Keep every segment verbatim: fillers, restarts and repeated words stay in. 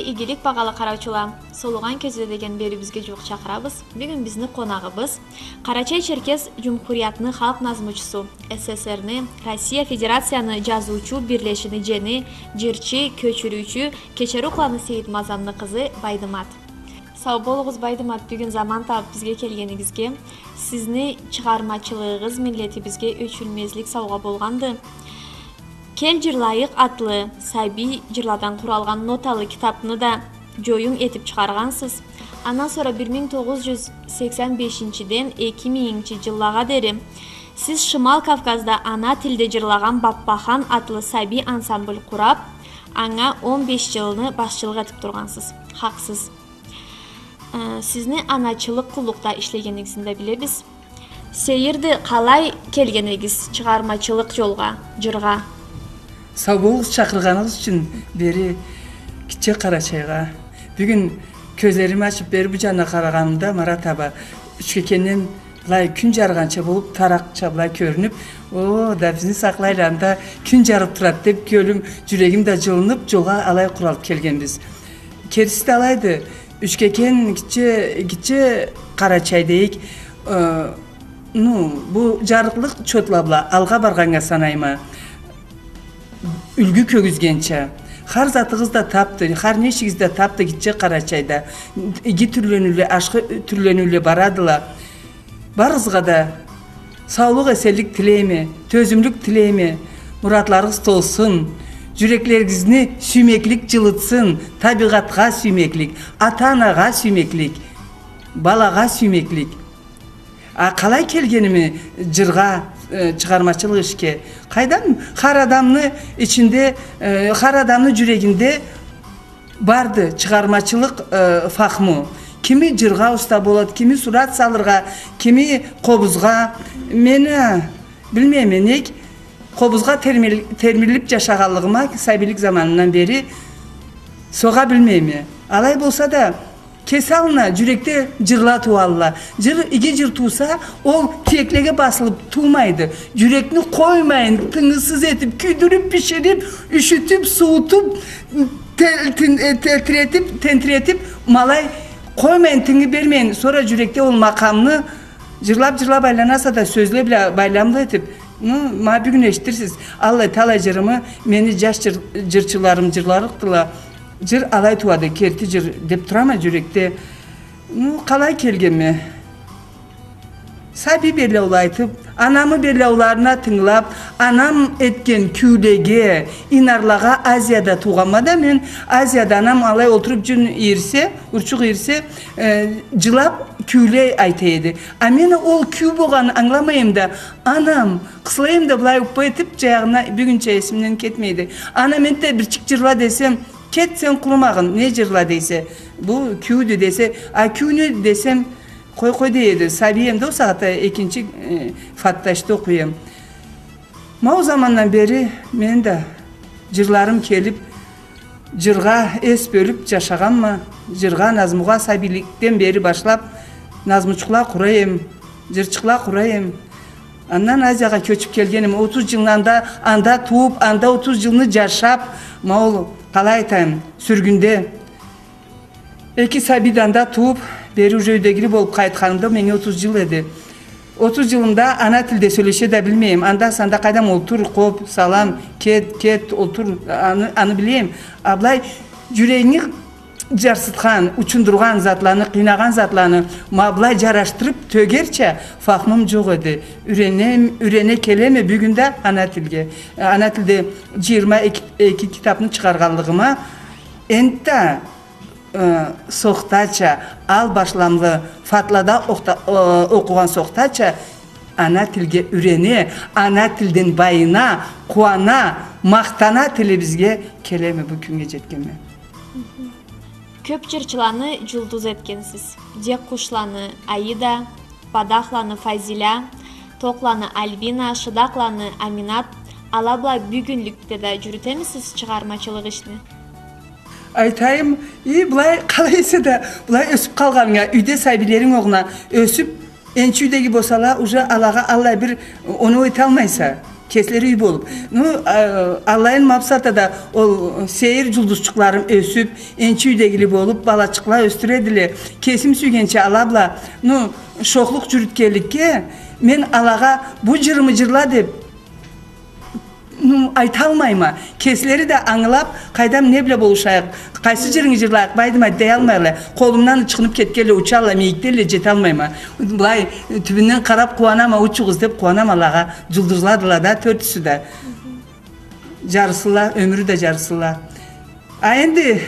Игилик, багъалы къараучула, «Солугъан кёзде» деген бериуюбюзге джууукъ чакъырабыз. Бюгюн бизни къонагъыбыз Къарачай-Черкес Джумхуриятны халкъ назмучусу, СССР-ни, Россия Федерацияны Джазыучу бирлешини джени, джырчы, кёчюрюучю Кечерукъланы Сейитмазамны къызы Байдымат. Сау болугъуз, Байдымат, бюгюн заман табып бизге келгенигизге. Сизни чыгъармачылыгъыгъыз миллетибизге ёчюлмезлик саугъа болгъанды. «Кел, джырлайыкъ» атлы сабий джырладан къуралгъан ноталы китапны да джоюм этип чыгъаргъансыз. Андан сора бир минг тогъуз джюз сексен бешинчиден эки мингинчи джыллагъа дери сиз Шимал Кавказда ана тилде джырлагъан «Баппахан» атлы сабий ансамбль къурап, анга он беш джылны башчылыкъ этип тургъансыз. Хакъсыз. Э, сизни аначылыкъ къуллукъда ишлегенигизни да билебиз. Сейирди, къалай келгенигиз чыгъармачылыкъ джолгъа, джыргъа? Сау болугъуз чакъыргъаныгъыз ючюн бери, Гитче Къарачайгъа. Бюгюн кёзлерими ачып бери бу джанына къарагъанымда, Марат аба, Ючкекенден былай кюн джарыгъанча болуп, таракъча былай кёрюнюп, о, да бизни сакълайла, анда кюн джарып турады деп, кёлюм, джюрегим да джылынып, джолгъа алай къуралып келгенбиз. Кериси да алайды. Ючкекен, Гитче, Гитче Къарачай дейик. Э, ну, бу джарыкълыкъ чотла бла алгъа баргъаннга санайма. Юлгю кёргюзгенча. Хар затыгъыз да тапды, хар не ишигиз да тапды Гитче Къарачайда. Иги тюрлениуле, ашхы тюрлениуле барадыла. Барыгъызгъа да саулукъ, эсенлик тилейме, тёзюмлюк тилейме. Муратларыгъыз толсун. Джюреклеригизни сюймеклик джылытсын. Табигъатха сюймеклик, ата-анагъа сюймеклик, балагъа сюймеклик. А къалай келгеними джыргъа, э, чыгъармачылыкъ ишге? Къайдам, хар адамны ичинде, э, хар адамны джюрегинде барды чыгъармачылыкъ, э, фахму. Кими джыргъа уста болады, кими сурат салыргъа, кими къобузгъа. Мен, э, билмейме, нек къобузгъа термил-, термилип джашагъанлыгъыма сабийлик заманымдан бери согъа билмейме. Алай болса да, кеси аллына джюрекде джырла тууалла. Джыр, иги джыр тууса, ол тиеклеге басылып туумайды. Джюрекни къоймайын, тынгысыз этип, кюйдюрюп, биширип, юшютюп, суутуп, те-, тин-, э, тетиретип, тентиретип, ма алай къоймайын, тынгы бермейин. Сора джюрекде ол макъамны джырлап-джырлап айланаса да, сёзле бла байламлы этип, ну, ма бюгюн эшитирсиз. Аллай талай джырымы мени джаш джыр-, джырчыларым джырларыкъдыла. Джыр алай тууады, керти джыр деп турама джюрекде. Ну, къалай келгенме? Сабий берлауланы айтып, анамы берлауларына тынгылап, анам этген кюйлеге, инарлагъа Азияда туугъанма да мен, Азияда анам алай олтуруп джюн ийирсе, урчукъ ийирсе, э, джылап кюйле айта эди. А мен ол кюй болгъанын ангыламайым да, анам, къысылайым да, былай уппа этип, джаягъына бюгюнча эсимден кетмейди. Анам, энтда бирчик джырла десем, кет сен къурумагъын, не джырла дейсе, бу кюйдю десе, а кюй не десем, къой, къой дей эди. Сабий эм да ол сагъатда, экинчи, э, фатташда окъуй эм. Ма ол замандан бери мени да джырларым келип, джыргъа эс бёлюп джашагъанма, джыргъа, назмугъа сабийликден бери башлап, назмучукъла къурай эм, джырчыкъла къурай эм. Андан Азиягъа кёчюп келгеним, отуз джылны анда, анда тууп, анда отуз джылны джашап, ма ол, къалай айтайым, сюргюнде. Эки сабий да анда тууп, бери уже юйдегили болуп къайтханымда меннге отуз джыл эди. Отуз джылымда ана тилде сёлеше да билмейме. Анда-санда къайдам, олтур, къоп, салам, кет, кет, олтур, аны, аны билейме. А былай джюрегинги джарсытхан, учундургъан затланы, къыйнагъан затланы ма былай джарашдырып тёгерча фахмум джокъ эди. Юрене, юрене келеме бюгюн да ана тилге. Ана тилде джыйырма эки, эки китапны чыгъаргъанлыгъыма, энтда э, сохтача, ал башламлы, фатлада окъута-, э, окъугъан сохтача, ана тилге юрене, ана тилден байына, къууана, махтана тилибизге, келеме бу кюннге джетгенме. Кёп джырчыланы джулдуз этгенсиз. Джек къушланы Аида, Бадахланы Фазиля, Токъланы Альбина, Шыдакъланы Аминат, ала бла бюгюнлюкде да джюрютемисиз чыгъармачылыкъ ишни? Айтайым, и, былай, къалай эсе да, былай ёсюп къалгъанынга, юйде сабийлеринг огъуна ёсюп, энчи юйдеги болсала, уже алагъа аллай бир, оноу эталмайса. Кеслери юй болуп. Ну, а, аллайын мапсата да ол сейир джулдузчукъларым ёсюп, энчи юйдегили болуп, балачыкъла ёсдюредиле. Кесим сюйгенча ала бла, ну, шохлукъ джюрютгенликге, мен алагъа бу джырымы джырла деп, ну, айталмайма. Кеслери да ангылап, къайдам, не бла болушайыкъ, къайсы джырынгы джырлайыкъ, Байдымат, деялмайла. Къолумдан ычхынып кетгенле, учалла, мийикделле, джеталмайма. Былай, тюбюнден къарап къууанама, учугъуз деп къууанама алагъа. Джулдузладыла да, тёртюсю да. Джарысыла, ёмюрю да джарысыла. А энди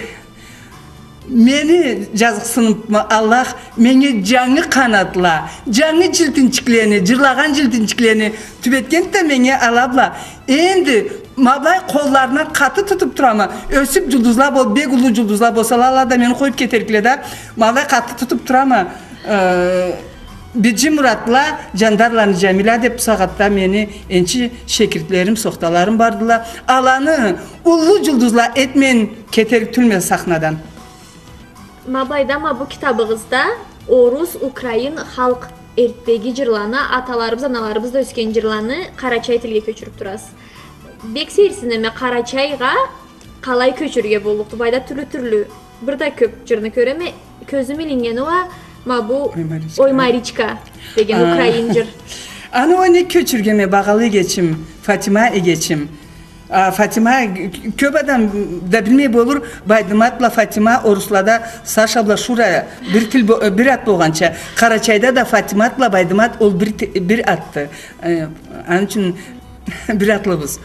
мени джазыкъсыныпмы, Аллах меннге джангы къанатла, джангы джилтинчиклени, джырлагъан джилтинчиклени тюбетгенди да меннге ала бла. Энди ма былай къолларындан къаты тутуп турама. Ёсюп джулдузла бол-, бек уллу джулдузла болсала, ала да мени къоюп кетерикле да. Ма былай къаты тутуп турама. Э, Биджи Муратла, Джандарланы Джамиля деп бусагъатда мени энчи шекиртлерим, сохталарым бардыла. Аланы уллу джулдузла этмейин кетерик тюлме сахнадан. Ма былайда, ма бу китабыгъызда орус, украин халкъ эртдеги джырланы, аталарыбыз, аналарыбыз да ёсген джырланы къарачай тилге кёчюрюп турасыз. Бек сейирсинеме, Къарачайгъа къалай кёчюрюрге боллукъду? Былайда тюрлю-тюрлю, бир да кёп джырны кёреме, кёзюм илиннгени уа ма бу Ой, Маричка. Ой, Маричка деген украин джыр. Аны уа не кёчюргенме, багъалы эгечим, Фатима эгечим. А, Фатима, кёп адам да билмей болур, Байдымат бла Фатима оруслада Саша бла Шура бир тил бо-, бир ат болгъанча. Къарачайда да Фатимат бла Байдымат ол бир ти-, бир атды. Э, аны ючюн бир атлыбыз.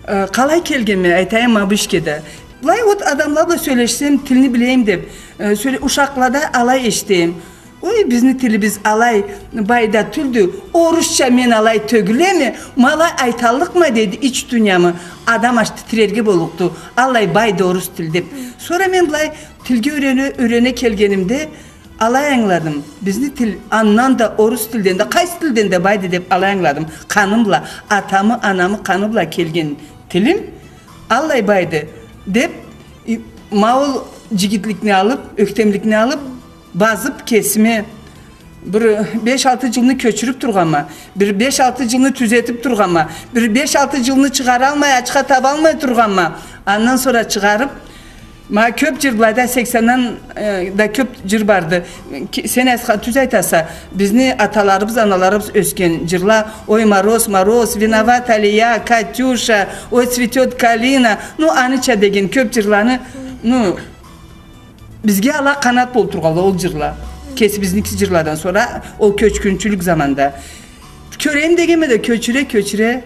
Э, къалай келгенме, айтайым, ма бу ишге да. Былай вот адамла бла сёлешсем, тилни билейим деп, э, сёле-, ушакълада алай эшитейим. Ой, бизни тилибиз алай бай да тюлдю, орусча мен алай тёгюлеме, ма алай айталлыкъма, дейди, ич дуниямы адам аш титирерге боллукъду, аллай байды орус тил деп. Сора мен былай тилге юрене, юрене келгенимде, алай ангыладым. Бизни тил андан да, орус тилден да, къайсы тилден да байды деп алай ангыладым. Къаным бла, атамы, анамы къаны бла келген тилим аллай байды деп, и, ма ол джигитликни алып, ёхтемликни алып, базып кесиме, бир беш-алты джылны кёчюрюп тургъанма, бир беш-алты джылны тюзетип тургъанма, бир беш-алты джылны чыгъаралмай, ачха табалмай тургъанма. Андан сора чыгъарып, ма кёп джыр былайда, сексеннен, э, да кёп джыр барды. Ки-, сен айтха-, тюз айтаса, бизни аталарыбыз, аналарыбыз ёсген джырла, «Ой, мороз, мороз», «Виновата ли я», «Катюша», «Ой, цветёт калина», ну, аныча деген кёп джырланы, ну, бизге ала къанат болуп тургъанла ол джырла. Кесибизники джырладан сора ол кёчгюнчюлюк заманда. Кёрейим дегенме да кёчюре, кёчюре.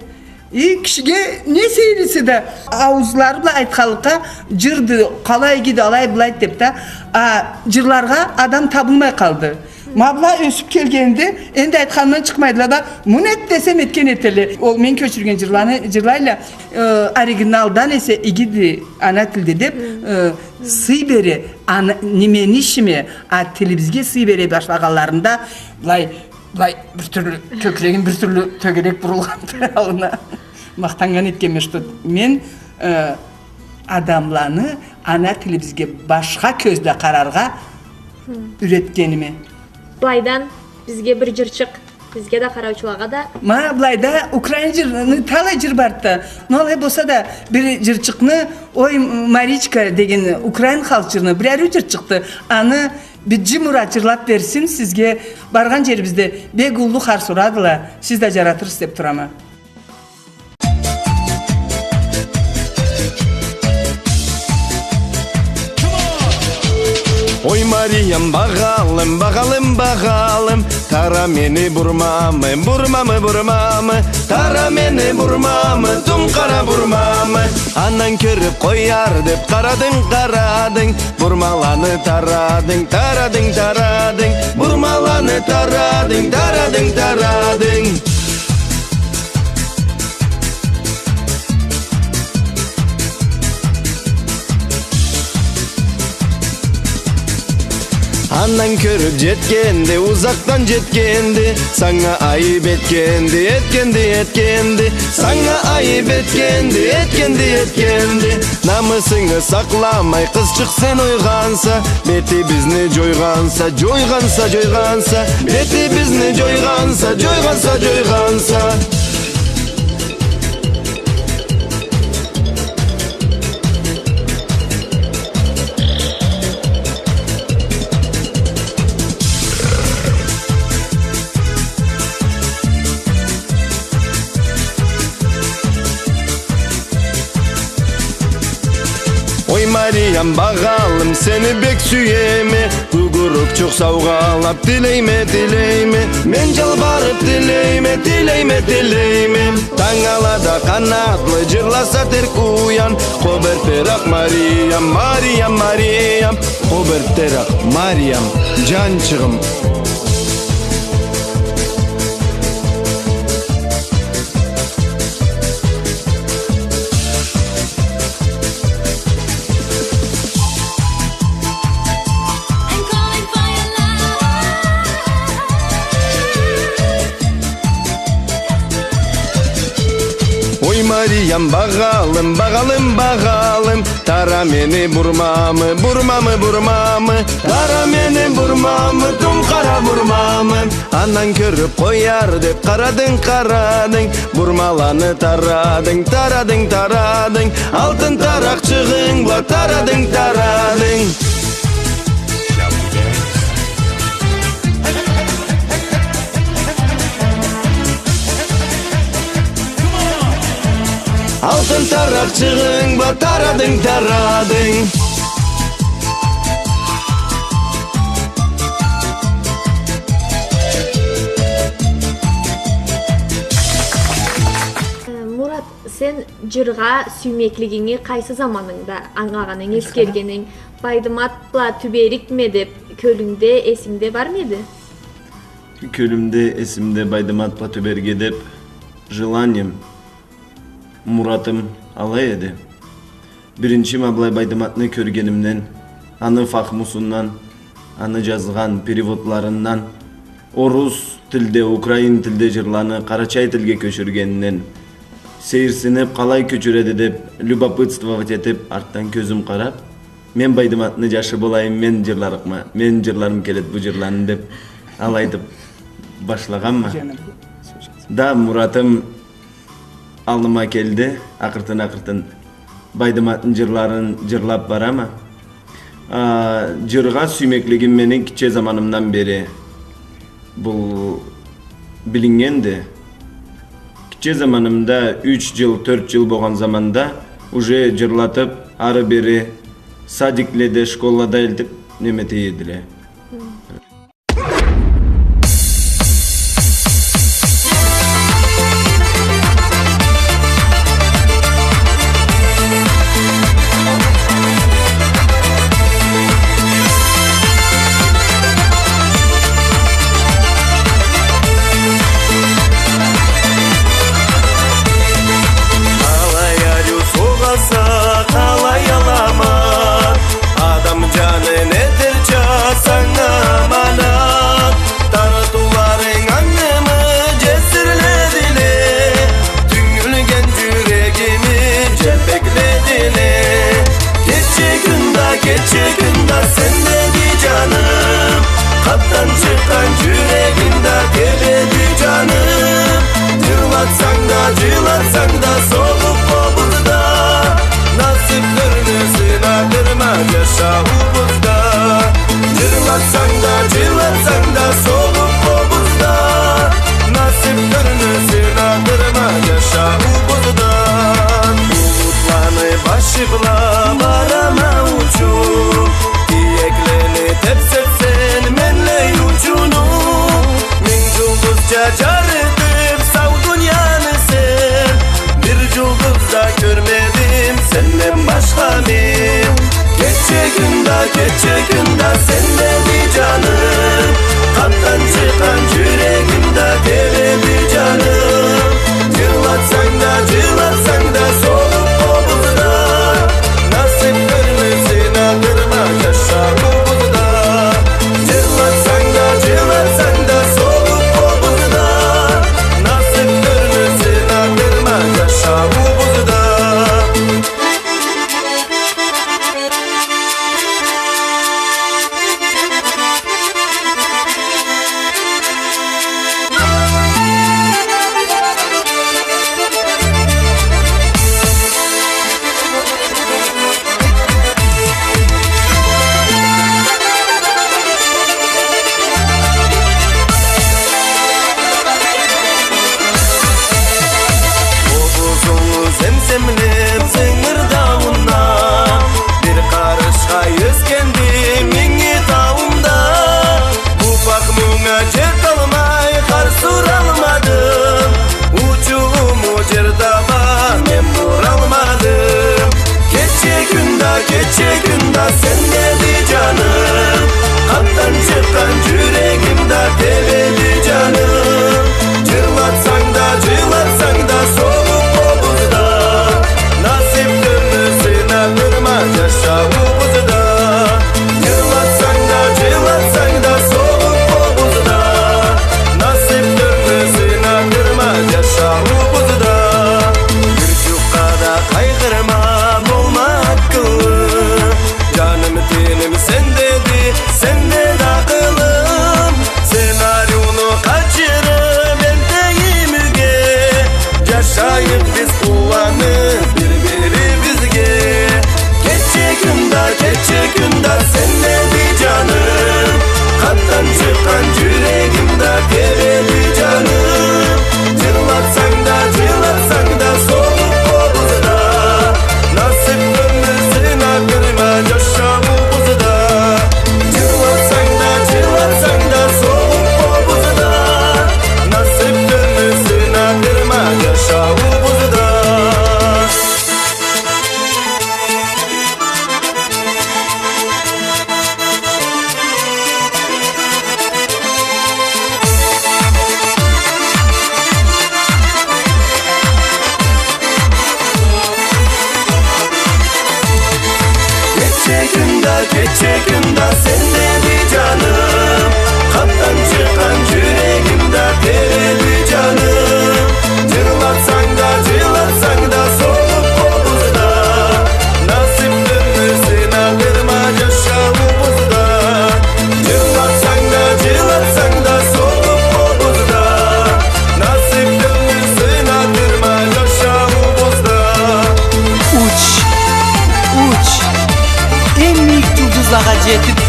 И, кишиге не сейирлиси да, ауузлары бла айтханлыкъгъа джырды, къалай игиди, алай былайды деп да. А джырларгъа адам табылмай къалды. Ма была ёсюп келгенде, энди айтханымдан чыкъмайдыла да, муну эт десем, этген этелле. Ол мен кёчюрген джырланы джырлайла, э, оригиналдан эсе игиди ана тилде деп, э, сый бере, ана, немени ишиме, а тилибизге сый бере башлагъанларында, былай, былай бир тюрлю, кёкюрегим бир тюрлю тёгерек бурулгъанды аллына. Махтаннган этгенме, что мен, э, адамланы ана тилибизге башха кёзде къараргъа юретгениме. Былайдан бизге бир джырчыкъ, бизге да, къараучулагъа да. Ма былайда украин джыр, ну, талай джыр барды да. Ну, алай болса да, бир джырчыкъны, «Ой, Маричка» деген украин халкъ джырны, бир ариу джырчыкъды. Аны Биджи Мурат джырлап берсин сизге. Баргъан джерибизде бек уллу харс урадыла, сиз да джаратырсыз деп турама. Ой, Мариям, багъалым, багъалым, багъалым, тара мени бурмамы, бурмамы, бурмамы, тара мени бурмамы, тум къара бурмамы. Андан кёрюп къояр деп къарадынг, къарадынг, бурмаланы тарадынг, тарадынг, тарадынг, бурмаланы тарадынг, тарадынг, тарадынг. Андан кёрюп джетгенди, узакъдан джетгенди, санга айып этгенди, этгенди, этгенди, санга айып этгенди, этгенди, этгенди. Намысынгы сакъламай, къызчыкъ, сен ойгъанса, бетибизни джойгъанса, джойгъанса, джойгъанса, бетибизни джойгъанса, джойгъанса, джойгъанса. Мариям, багъалым, сени бек сюеме, гугурукчукъ саугъалап тилейме, тилейме. Мен жалбарып тилейме, тилейме, тилейме. Танг алада къанатлы жырласа терк уян, къобертеракъ Мариям, Мариям, Мариям. Къобертеракъ Мариям, жанчыгъым. Ой, Мариям, багъалым, багъалым, багъалым, тара мени бурмамы, бурмамы, бурмамы. Тара мени бурмамы, тум къара бурмамы. Андан кёрюп къояр деп къарадынг, къарадынг. Бурмаланы тарадынг, тарадынг, тарадынг. Алтын таракъчыгъынг бла тарадынг, тарадынг. Алтын таракъчыгъынг бла тарадынг, тарадынг. Э, Мурат, сен жыргъа сюймеклигинги къайсы заманынгда англагъанынг, эсгергенинг, Байдымат бла тюберикме деп кёлюнгде, эсингде бармы эди? Кёлюмде, эсимде Байдымат бла тюберге деп желанием, муратым алай эди. Биринчи ма былай Байдыматны кёргенимден, аны фахмусундан, аны жазгъан переводларындан, орус тилде, украин тилде жырланы къарачай тилге кёчюргенинден, сейирсинип, къалай кёчюреди деп, любопытствовать этип, артдан кёзюм къарап, мен Байдыматны жашы болайым, мен жырларыкъма, мен жырларым келет бу жырланы деп, алай айтып башлагъанма. Да, муратым аллыма келди, акъыртын-акъыртын Байдыматны жырларын жырлап барама. А, жыргъа сюймеклигим мени гитче заманымдан бери бул билиннгенди. Гитче заманымда, юч жыл, тёрт жыл болгъан заманда уже жырлатып, ары-бери садикледе, школада элтип неме эте эдиле. Къалай ариу согъаса, къалай аламат, адам жанын этерча санга аманат. Тартыуларынг ангымы жесирледиле, тюнгюлген жюрегими желпекледиле. Кече кюн да, кече кюн да сен деди жаным, къапдан чыкъгъан жюрегим да тебеди жаным. Жырлатсанг да, жылатсанг да, согъуп къобузда, насыпланы сынадырма жашауубузда. Жырлатсанг да, жылатсанг да, согъуп къобузда, насыпланы сынадырма жашауубузда. Булутланы башы бла барама учуп, тиеклени тепсетсенг менлей учунуп, минг жулдузча жарытып сау дунияны сен. Бир жулдуз да кёрмедим сенден башха мен. Кече кюн да, кече кюн да сен деди жаным, къапдан чыкъгъан жюрегим да тебеди жаным. Жырлатсанг да, жылатсанг да, согъуп къобузда, насыпланы сынадырма жашауубузда. Жырлатсанг да, жылатсанг да, согъуп къобузда, насыпланы сынадырма жашауубузда. Кече-кюн да сендеди, джаным, къапдан чыкъгъан джюрегим да тереди, джаным. Джырлатсанг да, джылатсанг да, согъуп къобузда, насыпны сынадырма джашауубузда. Джырлатсанг да, джылатсанг да, согъуп къобузда, насыпны сынадырма джашауубузда. Уч, уч. Эм бийик джулдузлагъа джетип,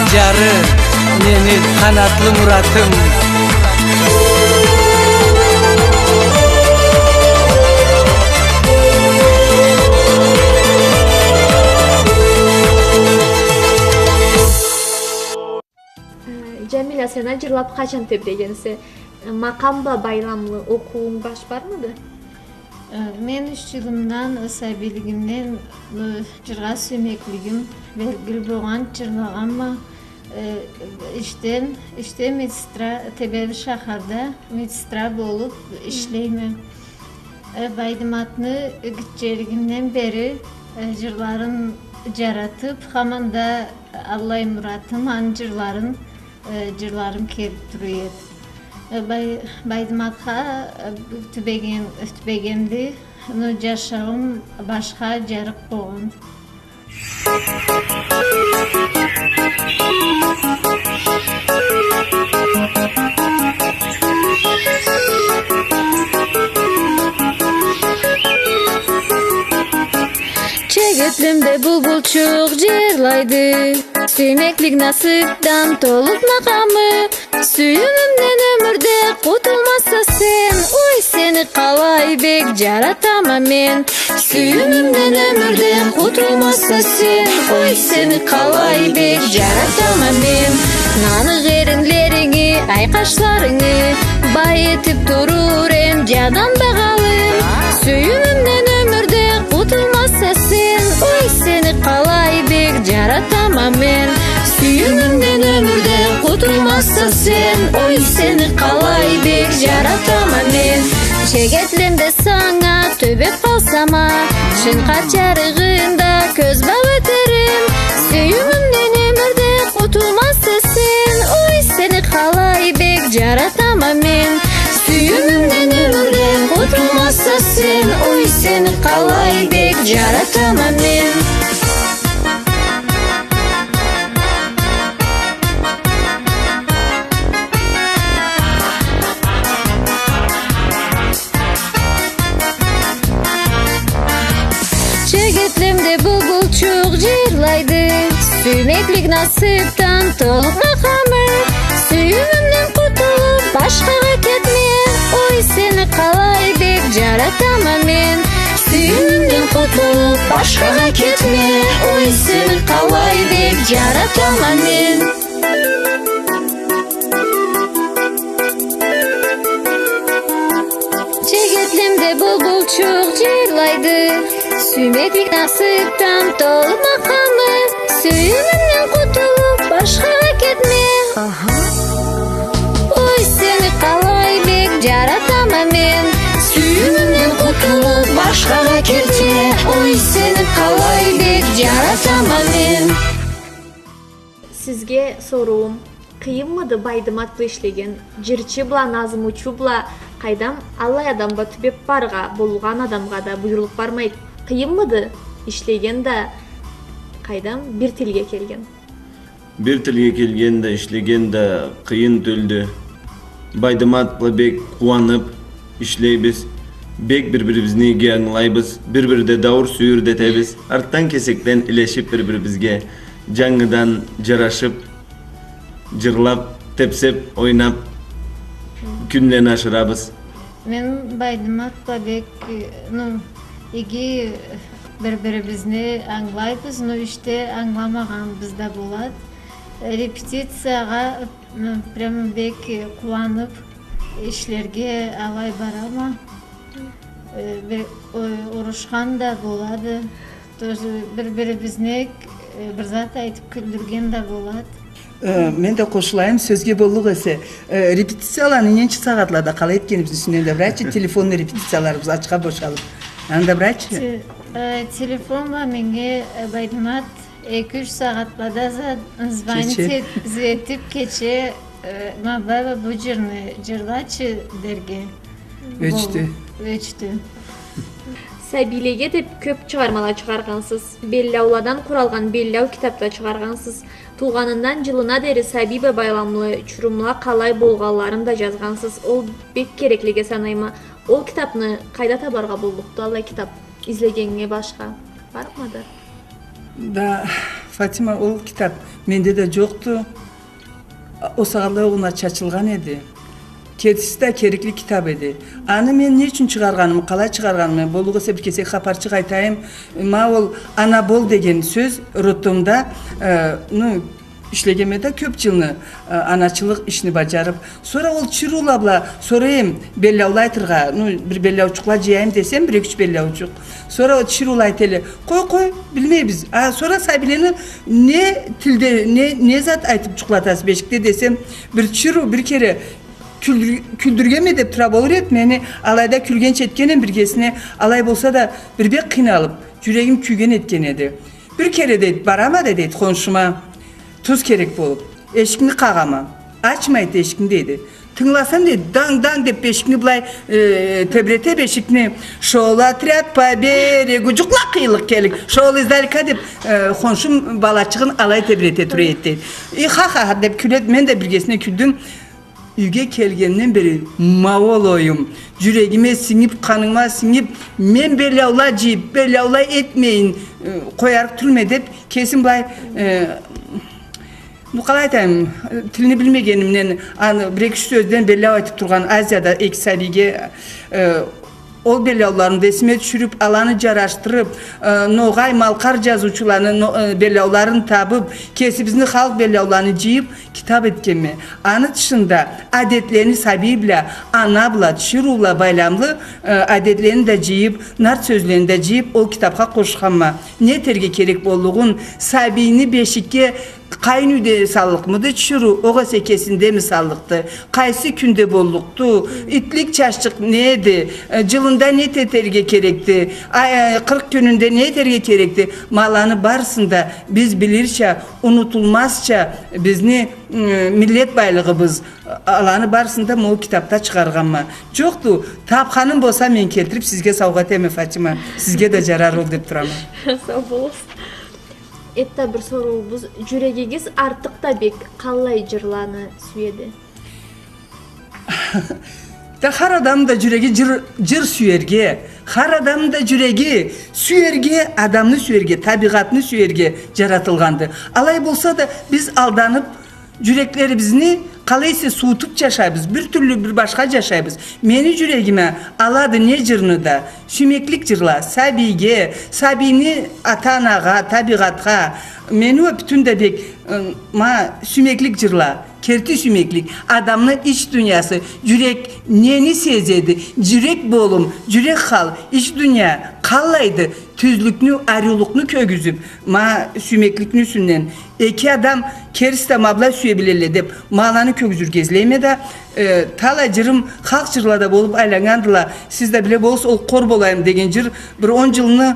джары, мени къанатлы муратым. Э, Джамиля, сен а джырлап къачан тебрегенсе? Макъам бла байламлы окъууунг баш бармыды? Э, мен юч джылымдан, сабийлигимден, э, джыргъа сюймеклигим белгили болгъан, джырлагъанма. Э, ишден, ишде медсестра, тебреди шахарда медсестра болуп ишлейме. Э, Байдыматны гитчелигимден бери, э, джырларын джаратып, хаманда аллай муратым, аны джырларын, э, джырларым келип тура эди. Э, Бай-, Байдыматха, э, тюбеген-, тюбегенди, но джашауум башха джарыкъ болгъан. Чегетлемде булбулчукъ джырлайды, сюймеклик насыпдан толуп макъамы. Сюйюмюмден ёмюрде къутулмазса сен, ой, сени къалай бек джаратама мен. Сюйюмюмден ёмюрде къутулмазса сен, ой, сени къалай бек джаратама мен. Наныкъ эринлеринги, ай къашларынгы бай этип турур эм джадан багъалы. Сюйюмюмден ёмюрде къутулмазса сен, ой, сени къалай бек джаратама мен. Сюйюмюмден ёмюрде къутулмазса сен, ой, сени къалай бек джаратама мен. Чегетлемде санга тюбеп къалсам а, шын къарт джарыгъынгда кёз бау этерем. Сюйюмюмден ёмюрде къутулмазса сен, ой, сени къалай бек джаратама мен. Сюйюмюмден ёмюрде къутулмазса сен, ой, сени къалай бек джаратама мен. Чегетлемде булбулчукъ джырлайды, сюймеклик насыпдан толуп макъамы. Сюйюмюмден къутулуп, башхагъа кетме, ой, сени къалай бек джаратама мен. Сюйюмюмден къутулуп, башхагъа кетме, ой, сени къалай бек джаратама мен. Чегетлемде булбулчукъ джырлайды, сюймеклик насыпдан толуп макъамы. Сюйюмюмден къутулуп, башхагъа кетме. Аха. Ой, сени къалай бек джаратама мен. Сюйюмюмден къутулуп, башхагъа кетме. Ой, сени къалай бек джаратама мен. Сизге соруум, къыйынмыды Байдымат бла ишлеген, джырчы бла, назмучу бла, къайдам, аллай адам бла тюбеп барыргъа, болгъан адамгъа да буюрлукъ бармайды. Къыйынмыды ишлеген да, къайдам, бир тилге келген? Бир тилге келген да, ишлеген да къыйын тюлдю. Байдымат бла бек къууанып ишлейбиз. Бек бир-бирибизни иги ангылайбыз. Бир-бирде дауур-сюйюр да этебиз. Артдан-кесекден илешип бир-бирибизге, джангыдан джарашып, джырлап, тепсеп, ойнап, кюнлени ашырабыз. Мен Байдымат бла бек, э, ну, иги, э, бир-бирибизни ангылайбыз, ну, ишде ангыламагъаныбыз да болад. Э, репетициягъа, м, прямо бек, э, къууанып ишлерге алай барама. Э, бир, э, урушхан да болады. Тоже бир-бирибизни, э, бир зат айтып кюлдюрген да болад. Э, мен да къошулайым, сёзге боллукъ эсе. Э, репетицияланы ненча сагъатлада къалай этгенибизни юсюнден да бир айтчы, телефонный репетицияларыбыз ачха бошалып. Аны да бир айтчы. Те-, э, телефон бла меннге, э, Байдымат Эки-юч сагъатлада за-, звонить эт-, этип, кече, э, Мавлаева, бу джырны джырлачы дерге. Ёчдю. Ёчдю. Сабийлеге деп кёп чыгъармала чыгъаргъансыз. Белляуладан къуралгъан белляу китап да чыгъаргъансыз. Туугъанындан джылына дери сабий бла байламлы чурумла къалай болгъанларын да джазгъансыз. Ол бек кереклиге санайма. Ол китапны къайда табаргъа боллукъду, аллай китап? Излегеннге башха бармыды? Да, Фатима, ол китап менде да джокъду. Ол сагъатла огъуна чачылгъан эди. Кертиси да керекли китап эди. Аны мен не ючюн чыгъаргъанымы, къалай чыгъаргъанымы, боллукъ эсе бир кесек хапарчыкъ айтайым. Ма ол «Ана бол» деген сёз роддомда, э, ну, ишлегенме да кёп джылны, э, аначылыкъ ишни баджарып. Сора ол тиширыула бла сорайым, белляула айтыргъа, ну, бир белляучукъла джыяйым десем, бир эки-юч белляучукъ. Сора ол тиширыула айталла: «Къой, къой, билмейбиз». А сора сабийлени не тилде, не, не зат айтып джукълатасыз бешикде десем, бир тиширыу бир кере кюлдюр-, кюлдюргенме деп тура болур эди мени, алайда кюлгенча этгенем биргесине, алай болса да бир бек къыйналып, джюрегим кюйген этген эди. Бир кере, дейди, барама да, дейди, хоншума туз керек болуп, эшикни къагъама. «Ачмайды эшикни», дейди. Тынгыласам, дейди, данг-данг деп бешикни былай, э, тебрете бешикни. «Шёл отряд по берегу», джукъла къыйынлыкъ келлик. «Шёл издалека» деп, э, хоншум балачыгъын алай тебрете тура эди, дейди. И ха-ха-ха деп кюледи, мен да биргесине кюлдюм. Юйге келгенден бери ма ол оюм джюрегиме сингип, къаныма сингип, мен белляула джыйып, белляула этмейин, э, къоярыкъ тюлме деп, кесим былай, э, ну, къалай айтайым, э, тилни билмегенимден, аны бир-эки-юч сёзден белляу айтып тургъан Азияда эки сабийге, э, ол белляуларымы да эсиме тюшюрюп, аланы джарашдырып, э, ногъай, малкъар джазыучуланы но-, э, белляуларын табып, кесибизни халкъ белляуланы джыйып, китап этгенме. Аны тышында адетлени, сабий бла, ана бла, тиширыу бла байламлы, э, адетлени да джыйып, нарт сёзлени да джыйып, ол китапха къошханма. Не этерге керек боллугъун, сабийни бешикге къайын юйде саллыкъмыды тиширыу, огъесе кесиндеми саллыкъды, къайсы кюнде боллукъду, итлик чаччыкъ не эди, э, джылында не этерге керекди, ай, ай, къыркъ кюнюнде не этерге керекди, ма аланы барысын да биз билирча, унутулмазча бизни, м, миллет байлыгъыбыз, аланы барысын да ма ол китапда чыгъаргъанма. Джокъду, тапханым болса, мен келтирип сизге саугъа этерме, Фатима. Сизге да джарар ол деп турама. Сау болугъуз. Энтда бир соруубуз, джюрегигиз артыкъ да бек къаллай джырланы сюеди? Да хар адамны да джюреги джыр, джыр сюерге, хар адамны да джюреги сюерге, адамны сюерге, табигъатны сюерге джаратылгъанды. Алай болса да, биз алданып, джюреклерибизни къалай эсе суутуп джашайбыз, бир тюрлю, бир башха джашайбыз. Мени джюрегиме алады не джырны да, сюймеклик джырла, сабийге, сабийни ата-анагъа, табигъатха, мени уа бютюн да бек, ы, ма, сюймеклик джырла, керти сюймеклик. Адамны ич дуниясы, джюрек нени сезеди, джюрек болум, джюрек хал, ич дуния къаллайды, тюзлюкню, ариулукъну кёргюзюп, ма, сюймекликни юсюнден. Эки адам керти да ма былай сюе билелле деп, ма аланы кёргюзюрге излейме да, э, талай джырым халкъ джырлада болуп айланнгандыла. Сиз да биле болурсуз, ол «Къор болайым» деген джыр бир он джылны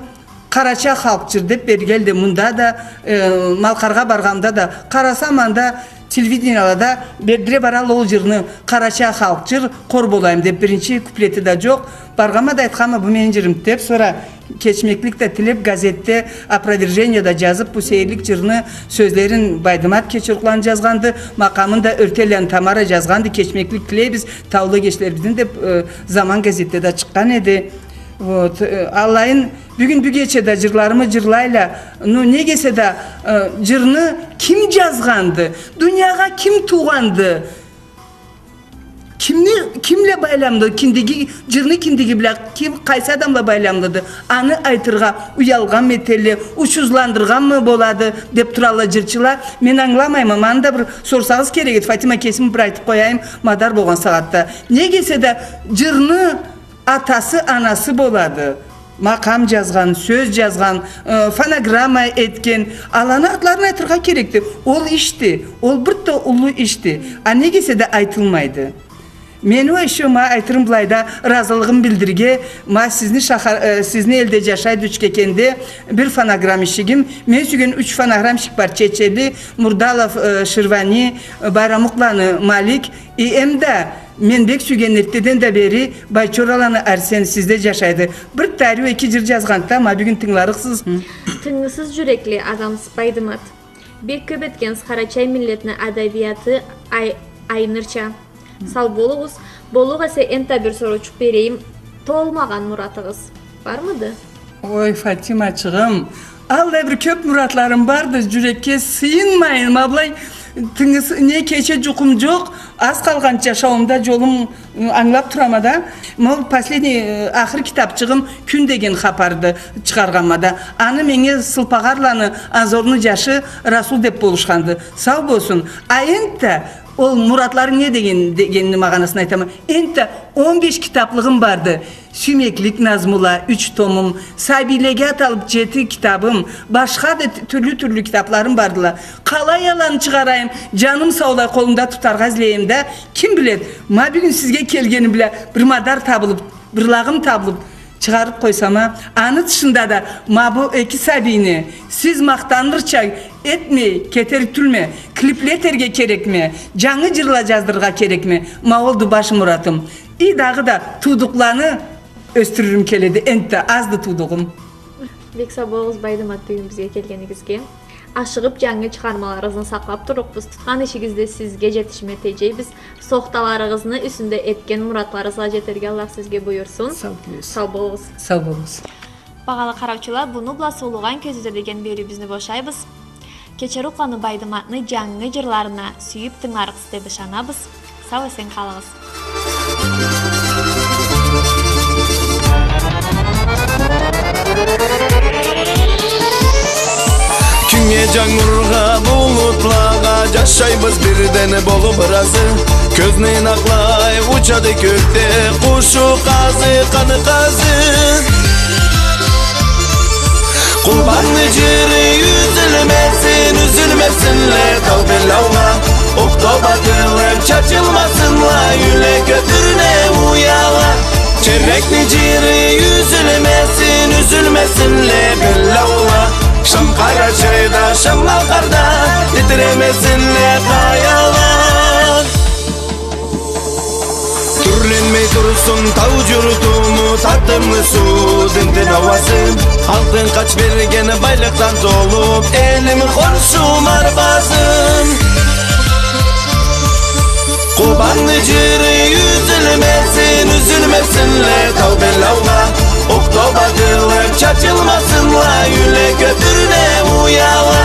къарачай халкъ джыр деп бергелле мында да, э, Малкъаргъа баргъанымда да къарасам, анда телевидениелада бердире баралла ол джырны, къарачай халкъ джыр, «Къор болайым» деп, биринчи куплети да джокъ. Баргъанма да айтханма, бу мени джырым деп, сора кечмеклик да тилеп, газетде опровержение да джазып, бу сейирлик джырны сёзлерин Байдымат Кечерукъланы джазгъанды, макъамын да Ёртенланы Тамара джазгъанды, кечмеклик тилейбиз, таулу эгечлерибизден деп, э, «Заман» газетде да чыкъгъан эди. Вот, э, аллайын, бюгюн бюгече да джырларымы джырлайла. Ну, неге эсе да, э, джырны ким джазгъанды? Дуниягъа ким туугъанды? Кимни, ким бла байламлы? Киндиги, джырны киндиги бла ким, къайсы адам бла байламлыды? Аны айтыргъа уялгъанмы этелле, учузландыргъанмы болады деп туралла джырчыла. Мен ангыламайма, ма аны да бир сорсагъыз керек эди, Фатима, кесим бир айтып къояйым, мадар болгъан сагъатда. Неге эсе да джырны атасы, анасы болады. Макъам джазгъан, сёз джазгъан, э, фонограмма этген, аланы атларын айтыргъа керекди. Ол ишди, ол бир да уллу ишди. А неге эсе да айтылмайды. Мени уа ещё ма айтырым былайда ыразылыгъым билдирирге, ма сизни шахар-, э, сизни элде джашайды Учкекенде бир фонограммщигим. Мен сюйген юч фонограммщик бар: Чечели, Мурдалов, э, Ширвани, э, Байрамукъланы Малик. И эм да мен бек сюйген эртдеден да бери Байчораланы Арсен сизде джашайды. Бир да ариу эки джыр джазгъанды да, ма бюгюн тынгыларыкъсыз. Тынгысыз джюрекли адамсыз, Байдымат. Бек кёп этгенсиз къарачай миллетни адабияты ай-, айнырча. Сау болугъуз. Боллукъ эсе, энтда бир соруучукъ берейим. Толмагъан муратыгъыз бармыды? Ой, Фатимачыгъым, аллай бир кёп муратларым барды, джюрекге сыйынмайын, ма былай тынгыс-, не кече джукъум джокъ, аз къалгъан джашауумда джолум, ы, ангылап турама да. Ма ол последний, ы, ахыр китапчыгъым «Кюн» деген хапарды чыгъаргъанма да. Аны меннге Сылпагъарланы Анзорну джашы Расул деп болушханды. Сау болсун. А энтда ол муратларынг не деген, дегенни магъанасын айтама. Энтда он беш китаплыгъым барды. «Сюймеклик назмула», юч томум, сабийлеге аталып джети китабым, башха да т-, тюрлю-тюрлю китапларым бардыла. Къалай аланы чыгъарайым, джаным саулай къолумда тутаргъа излейме да, ким билед, ма бюгюн сизге келгеним бла бир мадар табылып, бир лагъым табылып, чыгъарып къойсам а. Аны тышында да ма бу эки сабийни сиз махтанырча этмей кетерик тюлме, клипле этерге керекме, джангы джырла джаздырыргъа керекме, ма олду баш муратым. И дагъыда туудукъланы ёсдюрюрюм келеди, энтда азды туудугъум. Бек сау болугъуз, Байдымат, бюгюн бизге келгенигизге. Ашыгъып джангы чыгъармаларыгъызны сакълап турлукъбуз. Тутхан ишигизде сизге джетишме теджейбиз. Сохталарыгъызны юсюнде этген муратларыгъызгъа джетерге Аллах сизге буюрсун. Сау болугъуз. Сау болугъуз. Сау болугъуз. Багъалы къараучула, муну бла «Солугъан кёзюуде» деген бериуюбюзню бошайбыз. Кечерукъланы Байдыматны джангы джырларына сюйюп тынгыларыкъсыз деп ышанабыз. Сау-эсен къалыгъыз. Кюннге, джангургъа, булутлагъа, джашайбыз бирден болуп ыразы. Кёзню ынакълай учады кёкде къушу къазы, къаны къазы. Къобанны джыры юзюлмесин, юзюлмесинле тау биллаула. Окъ тоба атылып чачылмасынла юле кёпюрне уяла. Черекни джыры юзюлмесин, юзюлмесинле биллаула. Шам Къарачайда, Шам Малкъарда титиремесинле къаяла. Тюрленмей турсун тау джуртуму, татымлы суу, тинтин ауазы. Алтын къач берген байлыкъдан толуп, элим, хоншум, арбазым. Къобанны джыры юзюлмесин, юзюлмесинле тау биллаула. Окъ тоба атылып чачылмасынла юле кёпюрне уяла.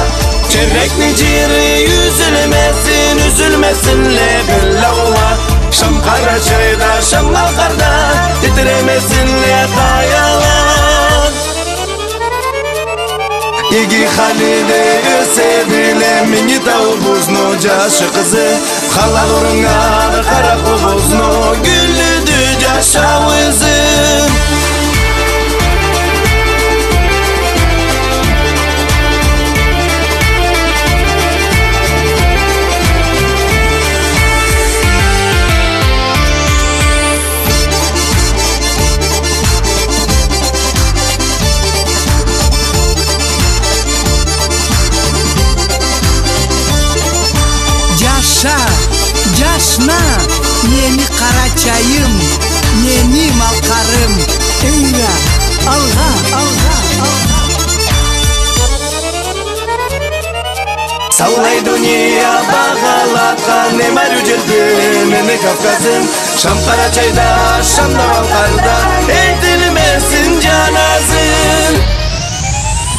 Черекни джыры юзюлмесин, юзюлмесинле биллаула. Шам Къарачайда, Шам Малкъарда титиремесинле къаяла. Иги халиде ёседиле Минги таубузну джашы къызы. Халал оруннгар Къаракълубузну гюллюдю джашау ызы. Джаша, джашна, мени Къарачайым, мени Малкъарым. Эйла, алгъа, алгъа, алгъа. Саулай дуния багъалатхан, эм ариу джерди мени Кавказым. Шам Къарачайда, Шам да Малкъарда этилмесин джаназым.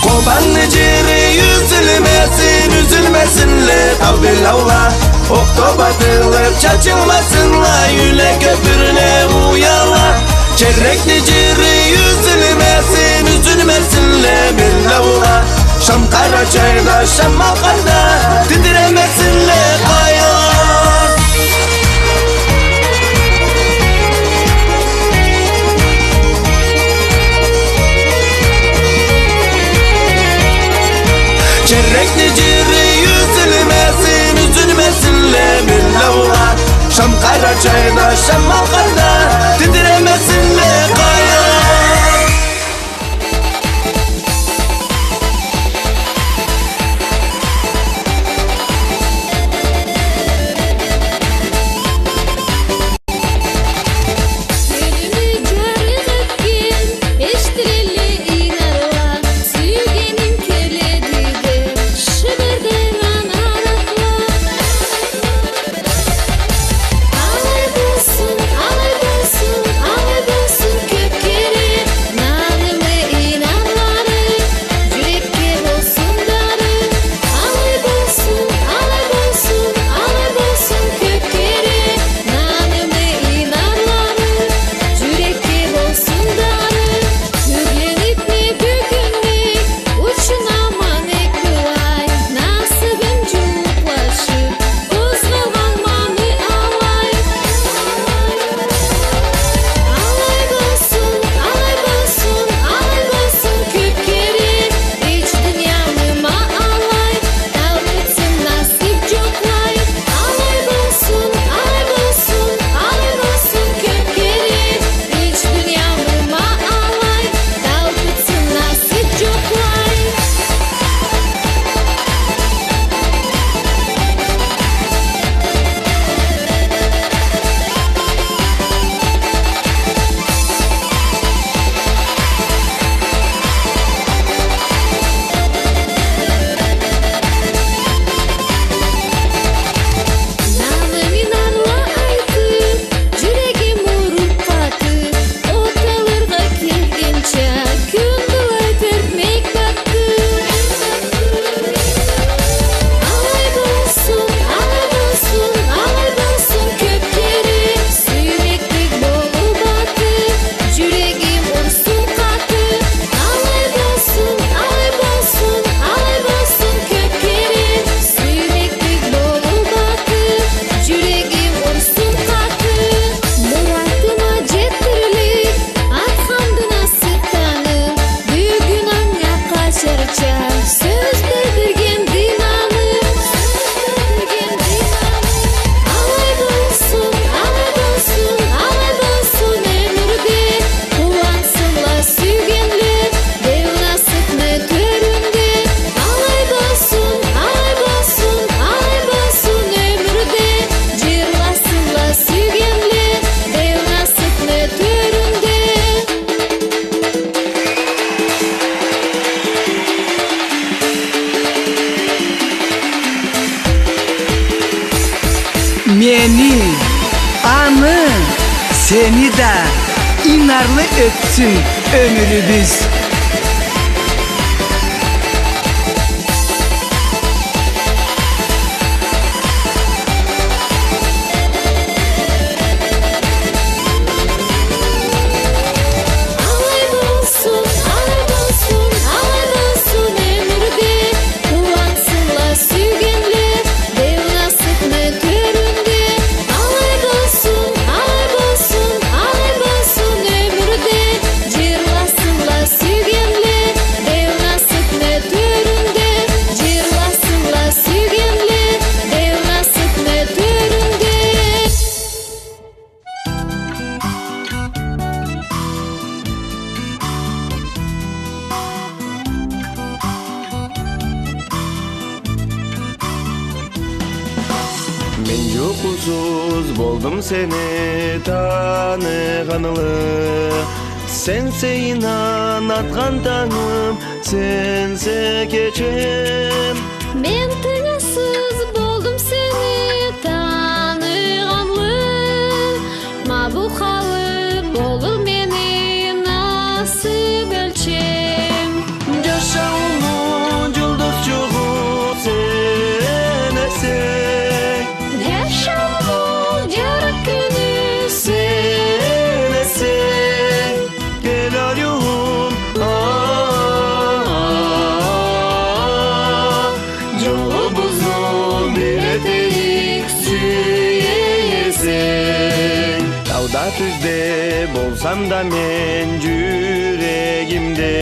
Къобанны джыры юзюлмесин, юзюлмесинле тау биллаула. Окъ тоба атылып чачылмасынла юле кёпюрне уяла. Черекни джыры юзюлмесин, юзюлмесинле биллаула. Шам Къарачайда, Шам Малкъарда титиремесинле къаяла. Черекни джыры юзюлмесин, юзюлмесинле биллаула. Шам Къарачайда, Шам Мени, аны, сени да ийнарлы ётсюн ёмюрюбюз. Алай болсун, алай болсун, алай болсун ёмюрде. Къууансынла сюйгенле, деу насыпны тёрюнде. Алай болсун, алай болсун, алай болсун ёмюрде. Джырласынла сюйгенле, деу насыпны тёрюнде. Джырласынла сюйгенле, деу насыпны тёрюнде. Мен джукъусуз болдум сени таныгъанлы. Сенсе ийнан атхан тангым, сенсе кечем. Мен тынгысыз болдум сени таныгъанлы. Ма бу халы болур мени насып ёлчем. Джашаууму джулдузчугъу сен эсенг. Джашаууму джарыкъ кюню сен эсенг. Кел, ариуум, а, джолубузну бир этейик, сюе эсенг. Тауда, тюзде болсам да мен, джюрегимде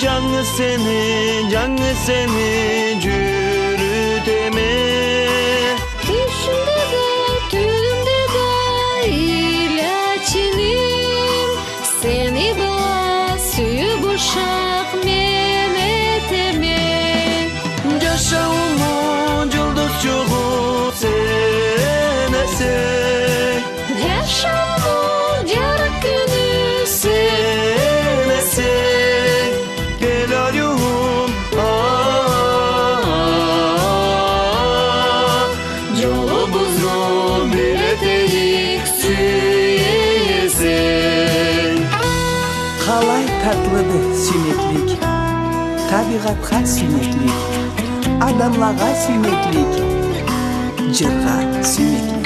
джангыз сени, джангыз сени джюрютеме. Тюшюмде да, тюнюмде да илячыным, сени бла сюйюп ушакъ мен этеме. Джашаууму джулдузчугъу сен эсенг. Джашаууму джарыкъ кюню сен эсенг. Кел, ариуум, а, джолубузну бир этейик, сюе эсенг. Къалай татлыды сюймеклик, табигъатха сюймеклик, адамлагъа сюймеклик, джыргъа сюймеклик.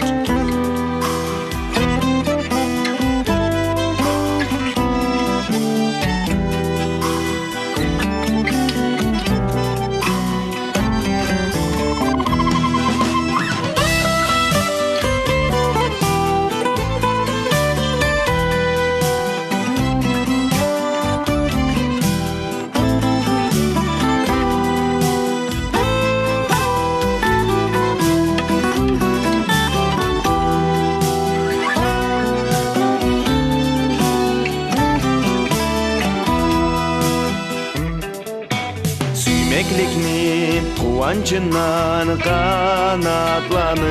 Сюймекликни къууанчындан къанатланып,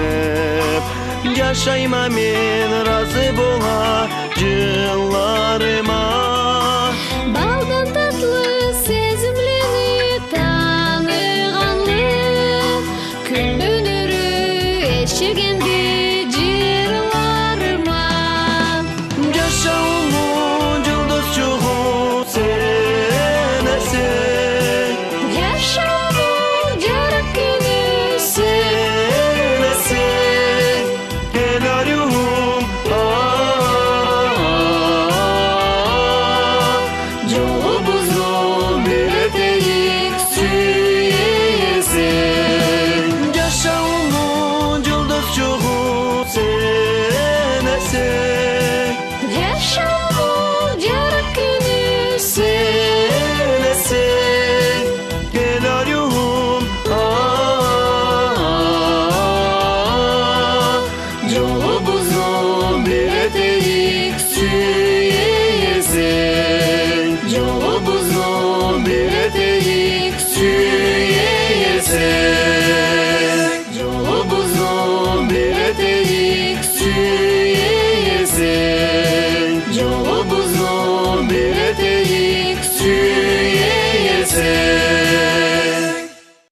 джашайма мен, разы бола джылларыма. Балдан татлы сезимлени таныгъанлы, кюн ёмюрю эшегенди джырларыма. Джашаууму джулдузчугъу сен эсенг. Джашаууму джарыкъ кюню сен эсенг. Кел, ариуум, а, джолубузну бир этейик, сюе эсенг. Джашаууму джулдузчугъу сен эсенг. Джашаууму джарыкъ кюню сен эсенг. Кел, ариуум, а, джолубузну бир этейик, сюе эсенг. Джолубузну бир этейик, сюе эсенг.